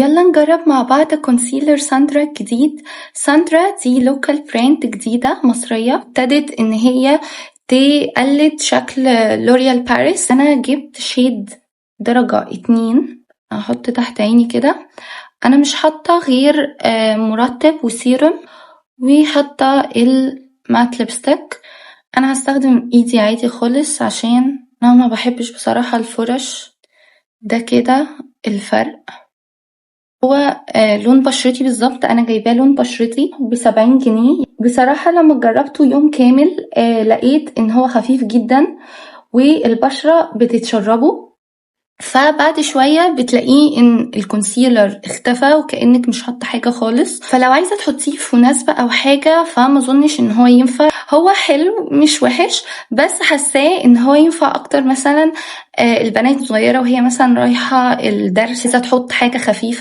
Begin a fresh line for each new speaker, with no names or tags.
يلا نجرب مع بعض concealer ساندرا الجديد. ساندرا دي local brand جديدة مصرية، ابتدت ان هي تقلد شكل لوريال باريس. انا جبت shade درجة 2، هحط تحت عيني كده. انا مش حاطة غير مرطب وسيروم وحاطة ال matte lipstick. انا هستخدم ايدي عادي خالص عشان انا ما بحبش بصراحة الفرش. ده كده الفرق، هو لون بشرتي بالظبط. انا جايباه لون بشرتي ب70 جنيه. بصراحة لما جربته يوم كامل لقيت ان هو خفيف جدا والبشرة بتتشربه، فبعد شوية بتلاقيه ان ال concealer اختفى وكأنك مش حاطة حاجة خالص. فلو عايزة تحطيه في مناسبة او حاجة فما اظنش ان هو ينفع. هو حلو مش وحش، بس حاساه ان هو ينفع اكتر مثلا البنات الصغيرة وهي مثلا رايحة الدرس عايزة تحط حاجة خفيفة.